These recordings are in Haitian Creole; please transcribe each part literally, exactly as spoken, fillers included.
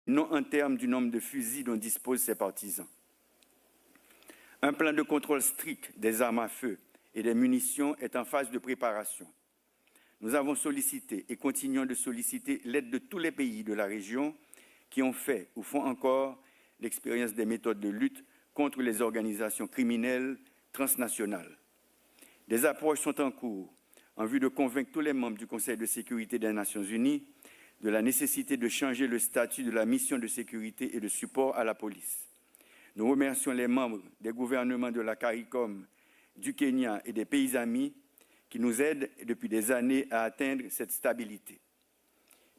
non en termes du nombre de fusils dont disposent ses partisans. Un plan de contrôle strict des armes à feu et des munitions est en phase de préparation. Nous avons sollicité et continuons de solliciter l'aide de tous les pays de la région qui ont fait ou font encore l'expérience des méthodes de lutte contre les organisations criminelles transnationales. Des approches sont en cours en vue de convaincre tous les membres du Conseil de sécurité des Nations unies de la nécessité de changer le statut de la mission de sécurité et de support à la police. Nous remercions les membres des gouvernements de la CARICOM, du Kenya et des pays amis qui nous aident depuis des années à atteindre cette stabilité.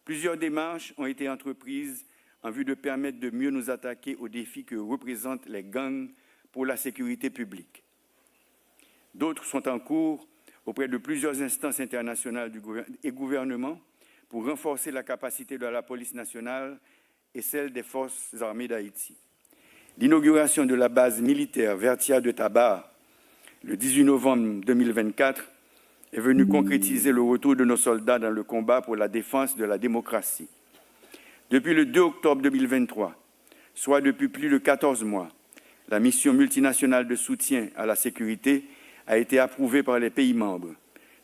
Plusieurs démarches ont été entreprises en vue de permettre de mieux nous attaquer aux défis que représentent les gangs pour la sécurité publique. D'autres sont en cours auprès de plusieurs instances internationales du gouver- et gouvernements pour renforcer la capacité de la police nationale et celle des forces armées d'Haïti. L'inauguration de la base militaire Vertières de Tabar le dix-huit novembre deux mille vingt-quatre est venue concrétiser le retour de nos soldats dans le combat pour la défense de la démocratie. Depuis le deux octobre deux mille vingt-trois, soit depuis plus de quatorze mois, la mission multinationale de soutien à la sécurité a été approuvée par les pays membres.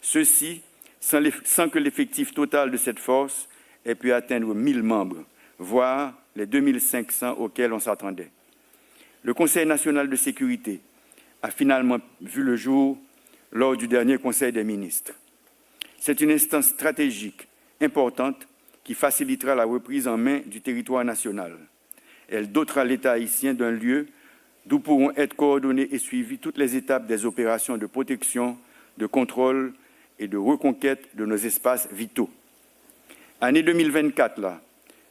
Ceci, sans l'eff- sans que l'effectif total de cette force ait pu atteindre mille membres, voire les deux mille cinq cents auxquels on s'attendait. Le Conseil national de sécurité a finalement vu le jour lors du dernier Conseil des ministres. C'est une instance stratégique importante qui facilitera la reprise en main du territoire national. Elle dotera l'État haïtien d'un lieu d'où pourront être coordonnées et suivies toutes les étapes des opérations de protection, de contrôle et de reconquête de nos espaces vitaux. Ane deux mille vingt-quatre la,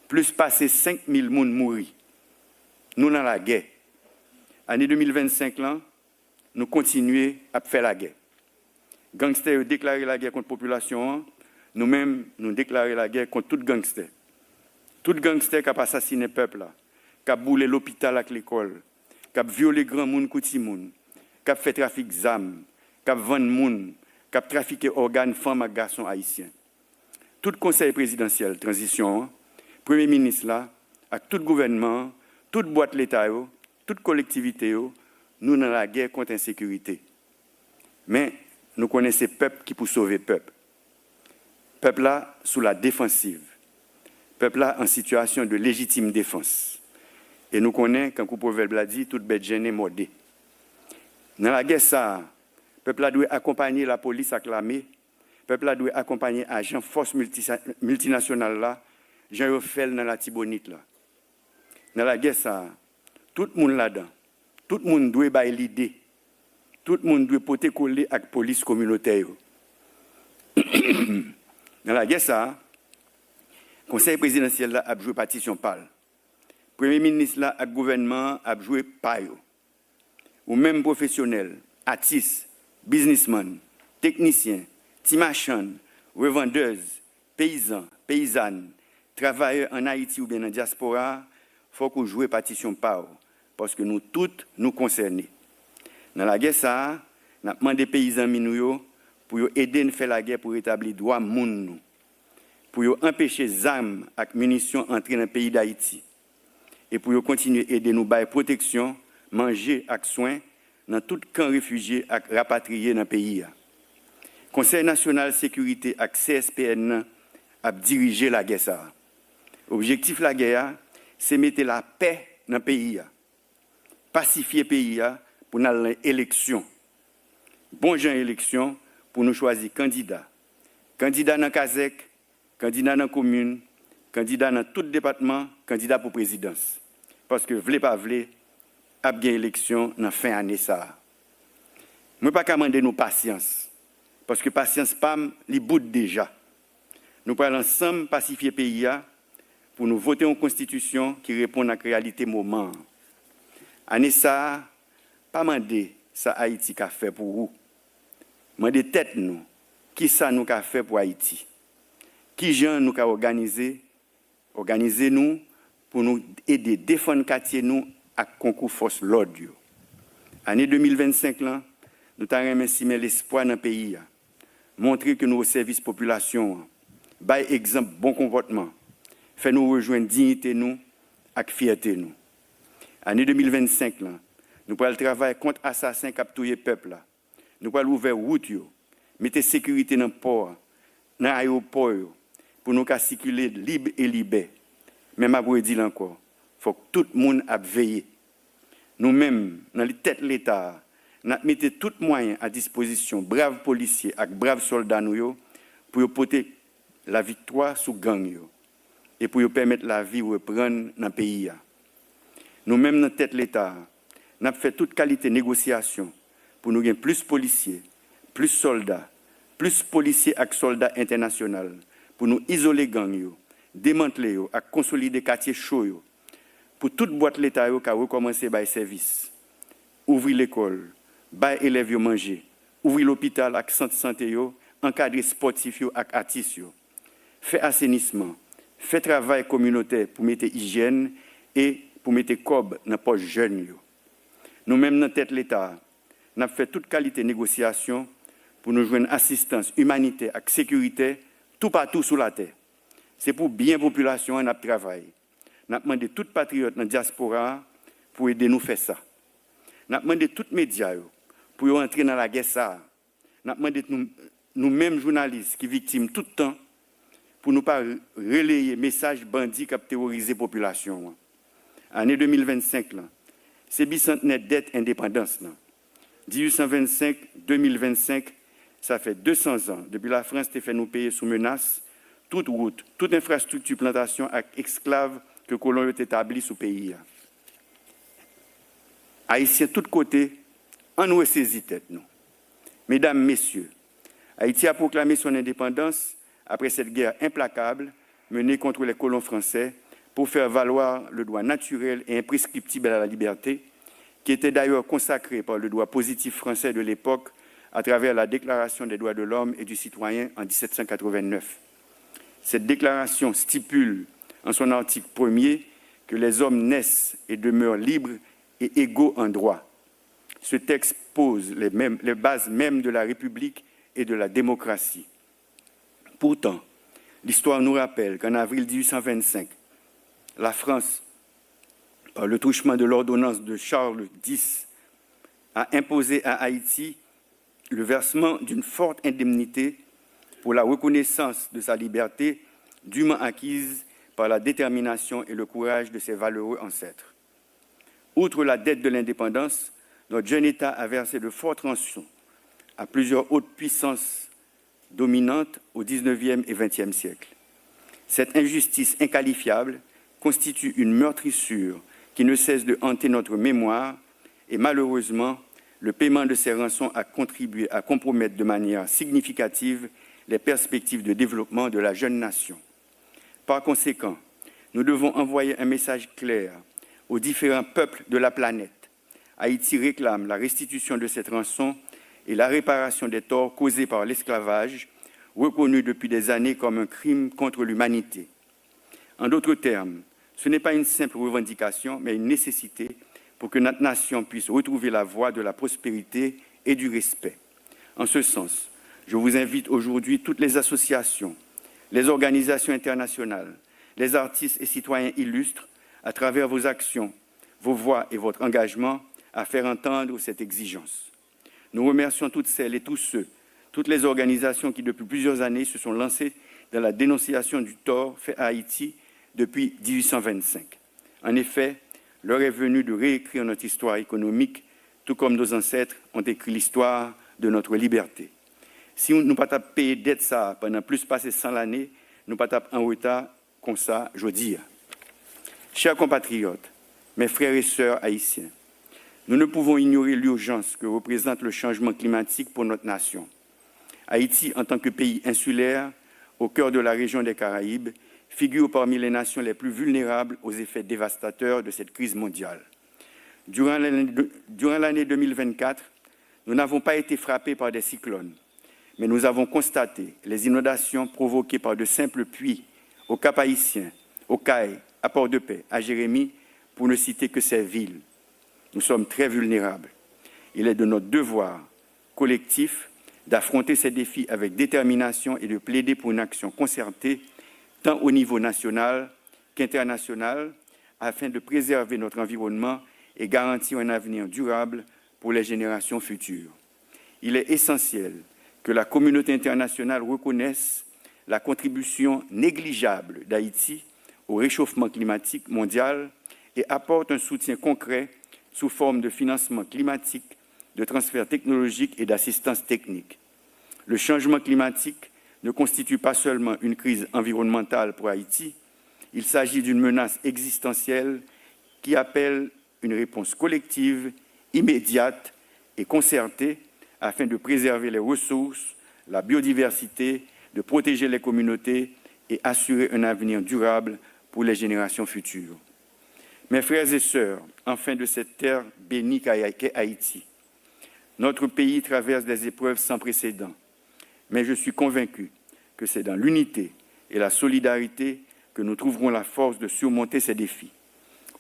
plis pase senk mil moun mouri. Nou nan lagè. Ane deux mille vingt-cinq lan, nou kontinye ap fè lagè. Gangstè yo deklare lagè kont popilasyon an, nou menm, nou deklare lagè kont tout gangstè. Tout gangstè k ap asasinen pèp la, k ap boule lopital ak lekòl, k ap vyole granmoun kou timoun, k ap fè trafik zam, k ap vann moun, k ap trafike ògàn fanm ak gason ayisyen. Tout Konsèy Prezidansyèl Tranzisyon an, Premye Minis la, ak tout gouvènman an, tout bwat Leta yo, tout kolektivite yo, nou nan lagè kont ensekirite. Men, nou konnen se pèp ki pou sove pèp. Pèp la sou la defansiv. Pèp la an sitiyasyon de légitime défense. E nou konnen, kankou pwovèb la di, tout bèt jennen mòde. Nan lagè sa a, pèp la dwe akonpanye lapolis ak lame, pèp la dwe akonpanye ajan fòs miltisa- miltinasyonal la, jan yo fè l nan Latibonit la. Nan lagè sa a, tout moun ladan, tout moun dwe bay lide, tout moun dwe pote kole ak polis kominotè yo. Nan lagè sa a, Konsèy Prezidansyèl la ap jwe patisyon pa l. Premye Minis la ak gouvènman an ap jwe pa yo. Ou menm pwofesyonèl, atis, biznismann, teknisyen, ti machann, revandèz, peyizan, peyizàn, travayè ann Ayiti oubyen nan dyaspora a, fòk ou jwe patisyon pa w, paske nou tout, nou konsène. Nan lagè sa a, n ap mande peyi zanmi nou yo pou yo ede n fè lagè pou retabli dwa moun nou, pou yo anpeche zam ak minisyon antre nan peyi Dayiti, e pou yo kontinye ede nou bay pwoteksyon, manje ak swen nan tout kan refijye ak rapatriye nan peyi a. Konsèy Nasyonal Sekirite ak C S P N nan ap dirije lagè sa a. Objektif lagè a, se mete lapè nan peyi a, pasifye peyi a pou n al nan eleksyon. Bon jan eleksyon pou nou chwazi kandida. Kandida nan kazèk, kandida nan komin, kandida nan tout depatman, kandida pou prezidans. Paske vle pa vle, ap gen eleksyon nan fen ane sa a. Mwen pa ka mande nou pasyans, paske pasyans pa m, li bout deja. Nou pral ansanm pasifye peyi a pou nou vote yon konstitisyon ki reponn ak reyalite moman an. Ane sa a, pa mande sa Ayiti ka fè pou ou. Mande tèt nou, kisa nou ka fè pou Ayiti? Kijan nou ka òganize, òganize nou pou nou ede defann katye nou ak konkou fòs lòd yo? Ane de mil vennsenk lan, nou ta renmen simen lespwa nan peyi a, montre ke nou o sèvis popilasyon an, bay egzanp bon konpòtman, fè nou rejwenn diyite nou ak fyète nou. Ane de mil vennsenk lan, nou pral travay kont asasen k ap touye pèp la. Nou pral ouvè wout yo, mete sekirite nan pò a, nan ayewopò yo, pou nou ka sikile lib e libè. Men m ap redi l ankò, fòk tout moun ap veye. Nou menm, nan tèt Leta a, n ap mete tout mwayen a dispozisyon brav polisye ak brav sòlda nou yo pou yo pote laviktwa sou gang yo e pou yo pèmèt lavi reprann nan peyi a. Nou menm nan tèt Leta a, n ap fè tout kalite negosyasyon pou nou gen plis polisye, plis sòlda, plis polisye ak sòlda entènasyonal pou nou izole gang yo, demantle yo ak konsolide katye cho yo, pou tout bwat Leta yo ka rekòmanse bay sèvis. Ouvri lekòl, bay elèv yo manje, ouvri lopital ak sant sante yo, ankadre spòtif yo ak atis yo. Fè asenisman, fè travay kominotè pou mete ijyèn e pou mete kòb nan pòch jèn yo. Nou menm nan tèt Leta a, n ap fè tout kalite negosyasyon pou nou jwenn asistans imanitè ak sekiritè toupatou sou latè. Se pou byen popilasyon an n ap travay. N ap mande tout patriyòt nan dyaspora a pou ede nou fè sa. N ap mande tout medya yo pou yo antre nan lagè sa a. N ap mande nou, nou menm jounalis ki viktim tout tan pou nou pa releye mesaj bandi k ap teworize popilasyon an. Ane de mil vennsenk lan, se bisantnè dèt endepandans lan. Dizuit san vennsenk, de mil vennsenk, sa fè de san zan depi Lafrans te fè nou peye sou menas tout wout, tout enfrastrikti plantasyon ak esklav ke kolon yo te tabli sou peyi a. Ayisyen tout kote, ann resezi tèt nou. Mesdames, Messieurs, Haïti a proclamé son indépendance après cette guerre implacable menée contre les colons français pour faire valoir le droit naturel et imprescriptible à la liberté, qui était d'ailleurs consacré par le droit positif français de l'époque à travers la Déclaration des droits de l'homme et du citoyen en dix-sept cent quatre-vingt-neuf. Cette déclaration stipule, en son article premier, que les hommes naissent et demeurent libres et égaux en droit. Ce texte pose les, mêmes, les bases mêmes de la République et de la démocratie. Pourtant, l'histoire nous rappelle qu'en avril dix-huit cent vingt-cinq, la France, par le truchement de l'ordonnance de Charles dix, a imposé à Haïti le versement d'une forte indemnité pour la reconnaissance de sa liberté dûment acquise par la détermination et le courage de ses valeureux ancêtres. Outre la dette de l'indépendance, notre jeune État a versé de fortes rançons à plusieurs autres puissances dominantes au dix-neuvième et vingtième siècles. Cette injustice inqualifiable constitue une meurtrissure qui ne cesse de hanter notre mémoire et malheureusement, le paiement de ces rançons a contribué à compromettre de manière significative les perspectives de développement de la jeune nation. Par conséquent, nous devons envoyer un message clair aux différents peuples de la planète. Haïti réclame la restitution de cette rançon et la réparation des torts causés par l'esclavage, reconnu depuis des années comme un crime contre l'humanité. En d'autres termes, ce n'est pas une simple revendication, mais une nécessité pour que notre nation puisse retrouver la voie de la prospérité et du respect. En ce sens, je vous invite aujourd'hui toutes les associations, les organisations internationales, les artistes et citoyens illustres, à travers vos actions, vos voix et votre engagement, à faire entendre cette exigence. Nous remercions toutes celles et tous ceux, toutes les organisations qui, depuis plusieurs années, se sont lancées dans la dénonciation du tort fait à Haïti depuis dix-huit cent vingt-cinq. En effet, l'heure est venue de réécrire notre histoire économique, tout comme nos ancêtres ont écrit l'histoire de notre liberté. Si nou pa t ap peye dèt sa a pandan plis pase san lane, nou pa t ap an reta konsa jodi a. Chers compatriotes, mes frères et sœurs haïtiens, nous ne pouvons ignorer l'urgence que représente le changement climatique pour notre nation. Haïti, en tant que pays insulaire, au cœur de la région des Caraïbes, figure parmi les nations les plus vulnérables aux effets dévastateurs de cette crise mondiale. Durant l'année de- durant l'année deux mille vingt-quatre, nous n'avons pas été frappés par des cyclones, mais nous avons constaté les inondations provoquées par de simples pluies au Cap-Haïtien, aux Cayes, à Port-de-Paix, à Jérémie, pour ne citer que ces villes. Nous sommes très vulnérables. Il est de notre devoir collectif d'affronter ces défis avec détermination et de plaider pour une action concertée, tant au niveau national qu'international, afin de préserver notre environnement et garantir un avenir durable pour les générations futures. Il est essentiel que la communauté internationale reconnaisse la contribution négligeable d'Haïti au réchauffement climatique mondial et apporte un soutien concret sous forme de financement climatique, de transfert technologique et d'assistance technique. Le changement climatique ne constitue pas seulement une crise environnementale pour Haïti, il s'agit d'une menace existentielle qui appelle une réponse collective, immédiate et concertée afin de préserver les ressources, la biodiversité, de protéger les communautés et assurer un avenir durable pour les générations futures. Mes frères et sœurs, enfants de cette terre bénie qu'est Haïti, notre pays traverse des épreuves sans précédent, mais je suis convaincu que c'est dans l'unité et la solidarité que nous trouverons la force de surmonter ces défis.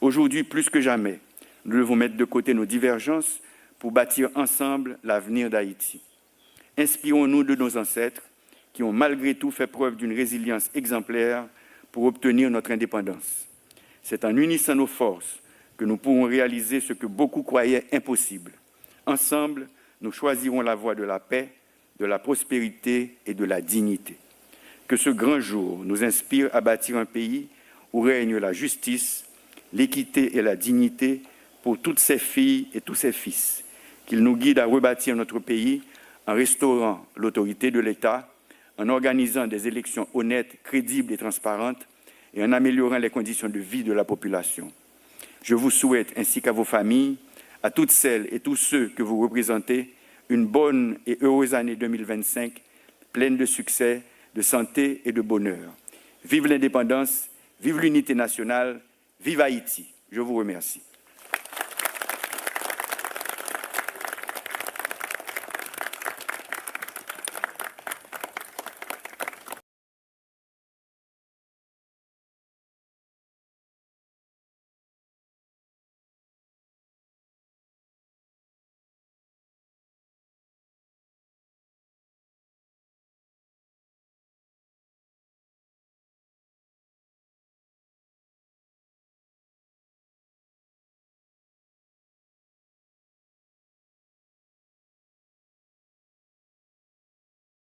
Aujourd'hui, plus que jamais, nous devons mettre de côté nos divergences pour bâtir ensemble l'avenir d'Haïti. Inspirons-nous de nos ancêtres qui ont malgré tout fait preuve d'une résilience exemplaire pour obtenir notre indépendance. C'est en unissant nos forces que nous pourrons réaliser ce que beaucoup croyaient impossible. Ensemble, nous choisirons la voie de la paix, de la prospérité et de la dignité. Que ce grand jour nous inspire à bâtir un pays où règne la justice, l'équité et la dignité pour toutes ses filles et tous ses fils. Qu'il nous guide à rebâtir notre pays en restaurant l'autorité de l'État, en organisant des élections honnêtes, crédibles et transparentes et en améliorant les conditions de vie de la population. Je vous souhaite, ainsi qu'à vos familles, à toutes celles et tous ceux que vous représentez, une bonne et heureuse année deux mille vingt-cinq, pleine de succès, de santé et de bonheur. Vive l'indépendance, vive l'unité nationale, vive Haïti. Je vous remercie.